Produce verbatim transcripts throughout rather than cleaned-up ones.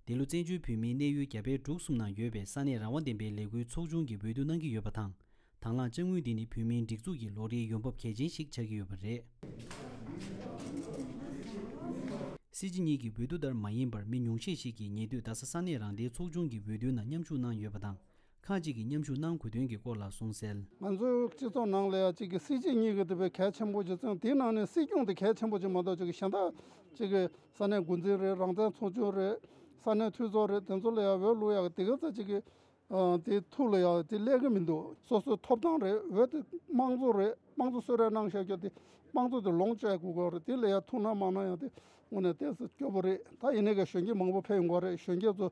འདི་ལོ་བཙན་བྱོལ་བོད་མིའི་གནས་ཡུལ་རྒྱ་བལ་འབྲུག་གསུམ་ནང་ཡོད་པའི་ས་གནས་རང་དབང་ལྡན་པའི་ལས་འགུལ་ཚོགས་ཆུང་གིས་འོས་བསྡུ་གནང་གི་ཡོད་པ་དང་། དང་བླངས་དཔྱ་དངུལ་འདི་ནི་བོད་མིའི་སྒྲིག་འཛུགས་ཀྱི་ལོ་རེའི་ཡོང་འབབ་གལ་ཆེན་ཞིག་ཆགས་ཀྱི་ཡོད་པ་རེད། སྲིད་སྤྱི་གཉིས་ཀྱི་འོས་བསྡུ་ལྟར་མ་ཡིན་པར། མི་ཉུང་ཤས་ཤིག་གིས་ཉེ་དུས་རྡ་ས་ས་གནས་རང་བདེན་ཚོགས་ཆུང་གི་འོས་བསྡུའི་ནང་མཉམ་ཞུགས་གནང་ཡོད་པ་དང་། ཁག་ཅིག་གིས་མཉམ་ཞུགས་གནང་དགོས་དོན་གྱི་སྐོར་ལ་གསུངས་གསལ། ང་ཚོའི་སྤྱི་ཚོགས་ནང་ལ་ཡང་ཅིག་གི་སྲིད་སྤྱི་གཉིས་ཀྱི་དེ་བས་གལ་ཆེན་པོ་ཅིག་བརྩི། དེའི་ནང་ནས་སྲིད་སྐྱོང་དེ་གལ་ཆེན་པོ་ཅིག་མ་གཏོགས། ཅིག་གི་གཞན་དག་ཅིག་གི་ས་གནས་འགོ་འཛིན་རེད། རང་བཙན་ཚོགས་ཆུང་རེད། ས་གནས་འཐུས་ཚོགས་རེད། དེ་ཚོ་ལ་ཡང་འོས་བླུག་ཡག་དེ་ག་ཚ་ཅིག་གི་ཨ་དེ་ཐུགས་ལ་ཡང་དེ་སླེབས་ཀྱི་མི་འདུག་སོ་སོའི་ཐོབ་ཐང་རེད། འོས་དེ་དམངས་གཙོ་རེད། དམངས་གཙོ་གསོལ་རས་གནང་བཞག་རྒྱུ་དེ་དམངས་གཙོ་དེ་ལོངས་སྤྱད་དགོས་ཀྱི་རེད། དེ་ལ་ཡང་ཐུགས་སྣང་མ་གནང་ཡང་དེ་དངོས་གནས་ཏོག་ཙམ་སྐྱོ་པོ་རེད། ད་ཡིན་ནའི་ག་གཞོན་སྐྱེས་མང་པོ་ཕེབས་ཡོང་གི་རེད། གཞོན་སྐྱེས་ཚོ་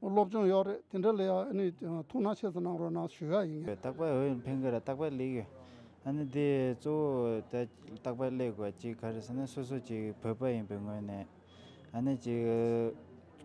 སློབ་སྦྱོང་ཡོད་རེད། དེ་འདྲ་ལ་ཡང་ཨ་ནི་ཐུགས་སྣང་ཆེ་ཙམ་གནང་རོགས་གནང་ཞུ་ཡག་ཡིན། རྟག་པར་འོས་འཕེན་གྱི་རེད། རྟག་པར་སླེབས་ཡོད། ཨ་ནི་དེ་གཙོ་བོ་ད་རྟག་པར་སླེབས་དགོས་ཅིག་ག་རེ་ཟེར་ན། སོ་སོ་ཅིག་བོད་པ་ཡིན་པའི་ངོས་ནས། ཨ་ནི་ཅིག་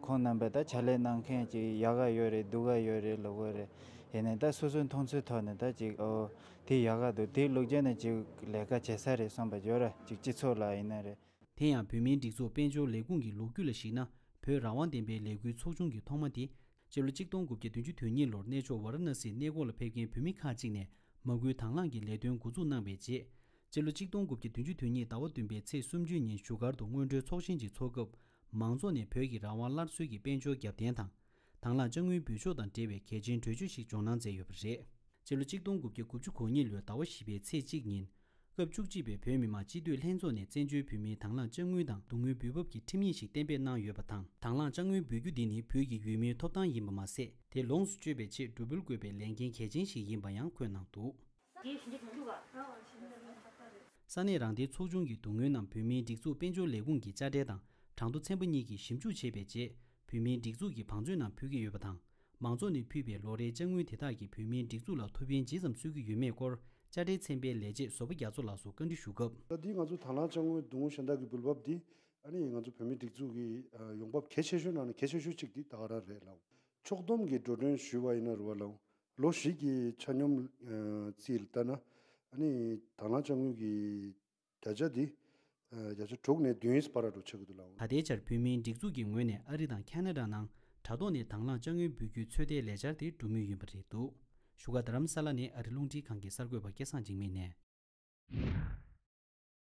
ཁོང་རྣམ་པས་ད་ཕྱག་ལས་གནང་མཁན་ཅིག་ཡག་ག་ཡོད་རེད། སྡུག་ག་ཡོད་རེད་ལབ་དགོས་རེད། ཡིན་ནའི་ད་སོ་སོའི་མཐོང་ཚུལ་ཐོག་ནས་ད་ཅིག་ཨོ་དེ་ཡག་ག་འདུག་དེ་ལོག་རྒྱབ་ནས་ཅིག་ལས་ཀ་བྱེད་ས་རེད་བསམ་པ་ཡོད་ར། ཅིག་སྤྱི་ཚོགས་ལ་ཡིན་ན་རེད། དེ་ཡང་བོད་མིའི་སྒྲིག་འཛུགས་དཔལ་འབྱོར་ལས་ཁུངས་ཀྱི་ལོ་རྒྱུས་ལ་གཞིགས་ན། བོད་རང་དབང་ལྡན་པའི་ལས་འགུལ་ཚོགས་ཆུང་གི་ཐོག་མ་དེ་སྤྱི་ལོ་གཅིག་སྟོང་དགུ་བརྒྱ་བདུན་ཅུ་དོན་གཉིས་ལོར་གནས་མཆོག་ཝཱ་ར་ཎ་སིའི་གནས་སྐོར་ལ་ཕེབས་མཁན་བོད་མི་ཁག་ཅིག་ནས་མ་སྐུལ་དང་བླངས་ཀྱིས་ལས་དོན་འགོ་འཛུགས་གནང་བའི་རྗེས། སྤྱི་ལོ་གཅིག་སྟོང་དགུ་བརྒྱ་བདུན་ཅུ་དོན་གཉིས་ཟླ་བ་བདུན་པའི་ཚེས་སུམ་ཅུ་ཉིན་བཞུགས་སྒར་དུ་སྔོན་འགྲོའི་ཚོགས་ཆེན་ཞིག་འཚོགས་སྐབས། མང་ཚོགས་ནས་བོད་ཀྱི་རང་དབང་སླར་གསོའི་གི་དཔལ་འབྱོར་རྒྱབ་རྟེན་དང་། དང་བླངས་དཔྱ་དངུལ་འབུལ་ཕྱོགས་དང་འབྲེལ་བའི་གལ་ཆེན་གྲོས་ཆོད་ཞིག་འཇོག་གནང་མཛད་ཡོད་པ་རེད། སྤྱི་ལོ་གཅིག་སྟོང་དགུ་བརྒྱ་དགུ་བཅུ་གོ་གཉིས་ལོའི་ཟླ་བ་བཞི་པའི་ཚེས་གཅིག་ཉིན། སྐབས་བཅུ་གཅིག་པའི་བོད་མི་མང་སྤྱི་འཐུས་ལྷན་ཚོགས་ནས་བཙན་བྱོལ་བོད་མིའི་དང་བླངས་དཔྱ་དངུལ་དང་སྡུག་བསྔལ་འབུལ་འབབ་ཀྱི་ཁྲིམས་ཡིག་ཞིག་གཏན་འབེབས་གནང་ཡོད་པ་དང་། དང་བླངས་དཔྱ་དངུལ་འབུལ་རྒྱུ་འདི་ནི་བོད་ཀྱི་ཡུལ་མིའི་ཐོབ་ཐང་ཡིན་པ་མ་ཟད། དེ་ལོངས་སུ་སྤྱོད་པའི་ཆེད་འགྲུབ་འབུལ་དགོས་པའི་ལས་འགན་གལ་ཆེན་ཞིག་ཡིན་པ་ཡང་འཁོད་གནང་འདུག་ས་གནས་རང་བདེན་ཚོགས་ཆུང་གི་སྡུག་བསྔལ་རྣམས་བོད་མིའི་སྒྲིག་འཛུགས་དཔལ་འབྱོར་ལས་ཁུངས་ཀྱི་དཔྱ་ཁྲལ་དང་གྲངས་ཐོ་ཚན་པ་གཉིས་ཀྱིས་ཞིབ་འཇུག་བྱས་པའི་རྗེས། བོད་མིའི་སྒྲིག་འཛུགས་ཀྱི་བང་མཛོད་ནང་ཕུལ་གྱི་ཡོད་པ་དང་། མང་ཚོགས་ནས་ཕུལ་བའི་ལོ་རེའི་དཔྱ་དངུལ་དེ་དག་གིས་བོད་མིའི་སྒྲིག་འཛུགས་ལ་ཐུགས་ཕན་ཇི་ཙམ་གསོས་ཀྱི་ཡོད་མེད་སྐོར། དཔྱ་ཁྲལ་ཚན་པའི་ལས་བྱེད་བཟོ་པ་རྒྱ་མཚོ་ལགས་སུ་བཀའ་འདྲི་ཞུ་སྐབས། ད་འདི་ང་ཚོ་དང་བླངས་དཔྱ་དངུལ་སྡུག་བསྔལ་གཞན་དག་གི་འབུལ་འབབ་འདི། ཨ་ནི་ང་ཚོ་བོད་མིའི་སྒྲིག་འཛུགས་ཀྱི་ཨ་ཡོང་འབབ་གལ་ཆེ་ཤོས་ནང་ནས་གལ་ཆེ་ཤོས་གཅིག་འདི་ད་ག་རང་རེད་ལགས། ཕྱོགས་བསྡོམས་ཀྱི་འགྲོ་གྲོན་ཞུས་པ་ཡིན་ན་རེད་བ་ལགས། ལོ་བཞི་གི་ཆ་སྙོམས་ཨ་རྩིས་ལ་ལྟ་ན། ཨ་ནི་དང་བླངས་དཔྱ་དངུལ་གྱི་བརྒྱ་ཆ་འདི་ཨ་བརྒྱ་ཆ་དྲུག་ནས་བདུན་བར་ར་འགྲོ་ཆགས་ཀྱི་འདུག་ལགས། ད་ལྟའི་ཆར་བོད་མིའི་སྒྲིག་འཛུགས་ཀྱི་ངོས་ནས་ཨ་རི་དང་ཁ་ན་ཌ་ནང་དྲ་ཐོག་ནས་དང་བླངས་དཔྱ་དངུལ་འབུལ་རྒྱུའི་ཚོད་ལྟའི་ལས་འཆར་དེ་འགྲོ་མུས་ཡིན་པ་རེད་འདུག་བཞུགས་སྒར་རྡ་རམ་ས་ལ་ནས་ཨ་རི་རླུང་འཕྲིན་ཁང་གི་གསར་འགོད་པ་སྐལ་བཟང་འཇིགས་མེད་ནས།